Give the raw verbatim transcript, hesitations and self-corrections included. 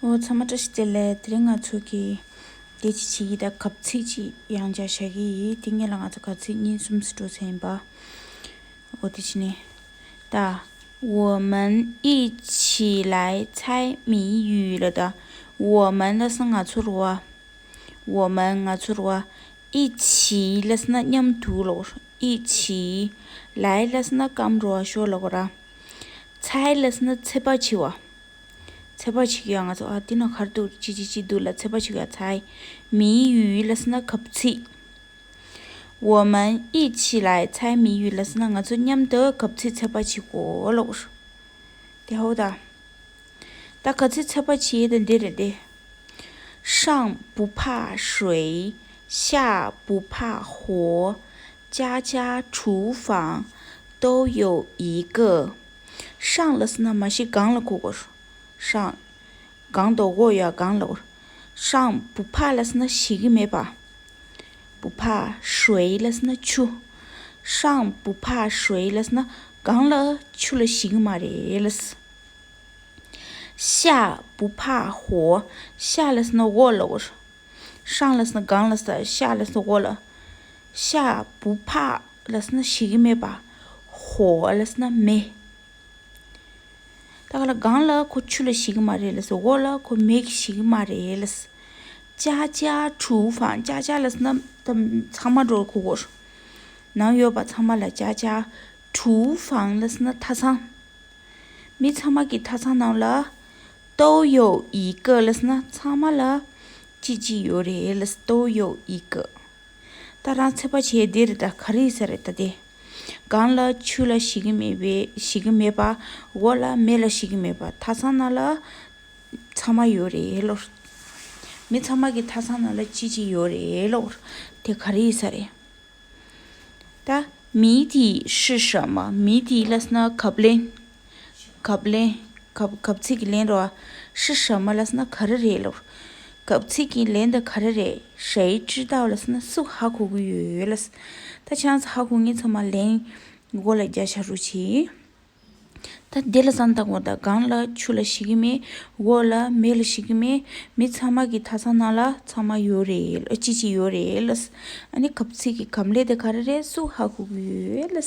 ཨོ་ཚང་མ་བཀྲ་ཤིས་བདེ་ལེགས། དེ་རིང་ང་ཚོ་གི་དེ་ཅི་བྱེད་ཀྱི་ད་གབ་ཚིག་ཅིག་ཡང་བསྐྱར་བྱ་གི་ཡིན། དེ་སྔོན་ལ་ང་ཚོ་གབ་ཚིག་གཉིས་གསུམ་ཞིག་འགྲོ་ཚར་ཡིན་པ། ཨོ་དེ་བྱས་ནས་ད། 我们一起来猜谜语 ལབ་ད། 我们 ལབ་སོང་ན་ང་ཚོ་རེད་བ། 我们 ང་ཚོ་རེད་བ། 一起 ལབ་སོང་ན་མཉམ་དུ་ལབ་དགོས། 一起། 来 ལབ་སོང་ན་ཀམ་རེད་བ། ཤོག་ལབ་དགོས་ར། 猜 ལབ་སོང་ན་ཚོད་དཔག་བྱེད་པ། ཚོད་དཔག་བྱེད་ཀྱི་ཡོད། ང་ཚོ་ཨ་དེ་ན་ག་རེ་འདུག་ཅི་ཅི་ཅི་འདུག་ལབ་ཚོད་དཔག་བྱེད་ཀྱི་ཡོད། 猜 谜语 ལབ་སོང་ན་གབ་ཚིག 我们一起来猜谜语 ལབ་སོང་ན་ང་ཚོ་མཉམ་དུ་གབ་ཚིག་ཚོད་དཔག་བྱེད་དགོས་ལབ་དགོས། དེ་ཧོ་ད། ད་གབ་ཚིག་ཚོད་དཔག་བྱེད་ཡས་དེ་འདི་རེད་དེ། 上不怕水，下不怕火，家家厨房都有一个。 上 ལབ་སོང་ན་མ་གཞི་སྒང་ལ་གོ་དགོས། 上། སྒང་དང་འོག་ཡ་སྒང་ལ་གོ། 上不怕 ལབ་སོང་ན་ཞེད་ཀྱི་མེད་པ། 不怕水 ལབ་སོང་ན་ཆུ། 上不怕水 ལབ་སོང་ན་སྒང་ལ་ཆུ་ལ་ཞེད་ཀྱི་མ་རེད་ལབ། 下不怕火། 下 ལབ་སོང་ན་འོག་ལ་གོ། 上 ལབ་སོང་ན་སྒང་ལ་ས། 下 ལབ་སོང་ན་འོག་ལ། 下不怕 ལབ་སོང་ན་ཞེད་ཀྱི་མེད་པ། 火 ལབ་སོང་ན་མེ། ད་ག་ལ་སྒང་ལ་ཁོ་ཆུ་ལ་ཞེད་ཀྱི་མ་རེད་ལབ་སོང་། འོག་ལ་ཁོ་མེ་གིས་ཞེད་ཀྱི་མ་རེད་ལབ། 家家厨房། 家家 ལབ་སོང་ན་ད་ཚང་མ་འགྲོ་གོ་གོ། ནང་ཡོད་པ་ཚང་མ་ལ། 家家། 厨房 ལབ་སོང་ན་ཐབ་ཚང་། མི་ཚང་མ་གི་ཐབ་ཚང་ནང་ལ། 都有一个 ལབ་སོང་ན་ཚང་མ་ལ་གཅིག་གཅིག་ཡོད་རེད་ལབ། 都有一个། ད་རང་ཚོད་དཔག་བྱེད་ཡས་དེ་རེད། ད་ག་རེ་ཡིན་ས་རེད་ད་དེ། སྒང་ལ་ཆུ་ལ་ཞེད་ཀྱི་མེད་པའི། ཞེད་ཀྱི་མེད་པ། འོག་ལ་མེ་ལ་ཞེད་ཀྱི་མེད་པ། ཐབ་ཚང་ནང་ལ་ཚང་མ་ཡོད་རེད་ལབ། མི་ཚང་མ་གི་ཐབ་ཚང་ནང་ལ་གཅིག་གཅིག་ཡོད་རེད་ལབ། དེ་ག་རེ་ཡིན་ས་རེད། ད་谜底是什么། 谜底 ལབ་སོང་ན་གབ་ལན། གབ་ལན། གབ་གབ་ཚིག་གི་ལན་རེད་བ། 是什么 ལབ་སོང་ན་ག་རེ་རེད་ལབ། གབ་ཚིག་གི་ལན་དེ་ག་རེ་རེད། 谁知道 ལབ་སོང་ན་སུ་ཧ་གོ་གི་ཡོད་ལབ། ད་ཁྱེད་རང་ཚོ་ཧ་གོ་མཁན་ཚང་མ་ལན་མགོ་ལ་རྒྱག་བྱ་རོགས་བྱེད། ད་དེ་ལ་བསམ་བཏང་དགོས། ད་སྒང་ལ་ཆུ་ལ་ཞེད་ཀྱི་མེད། འོག་ལ་མེ་ལ་ཞེད་ཀྱི་མེད། མི་ཚང་མ་གི་ཐབ་ཚང་ནང་ལ་ཚང་མ་ཡོད་རེད། ཨ་གཅིག་གཅིག་ཡོད་རེད་ལབ། ཨ་ནི་གབ་ཚིག་གི་གབ་ལན་དེ་ག་རེ་རེད། སུ་ཧ་གོ་གི་ཡོད་ལབ།